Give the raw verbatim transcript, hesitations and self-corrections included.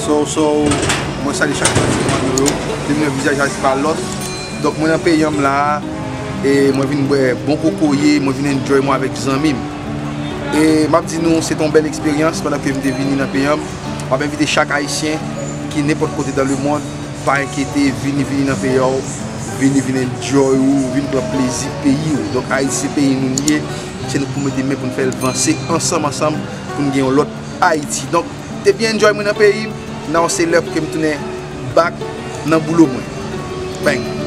So, so, mwen salye chak moun ki mande yo. Depi mwen vizaj a se pa lòt. Donk mwen nan peyi an m la, e mwen vin bwè bon kokoye, mwen vin enjoy mwen avèk zanmi m. E m ap di nou, se te yon bèl eksperyans pandan ke m te vini nan peyi an. M ap envite chak Ayisyen ki nenpòt kote dans le monde, pa enkyete, vini, vini nan peyi w, vini, vini enjoy ou, vini pran plezi peyi w. Donk Ayiti se peyi nou li ye, se nou pou mete men pou n fè l vanse ansanm, ansanm, pou n gen yon lòt Ayiti. Donk, te byen enjoy mwen nan peyi m, nan yon se lè pou ke m tounen back nan boulo mwen. Bang!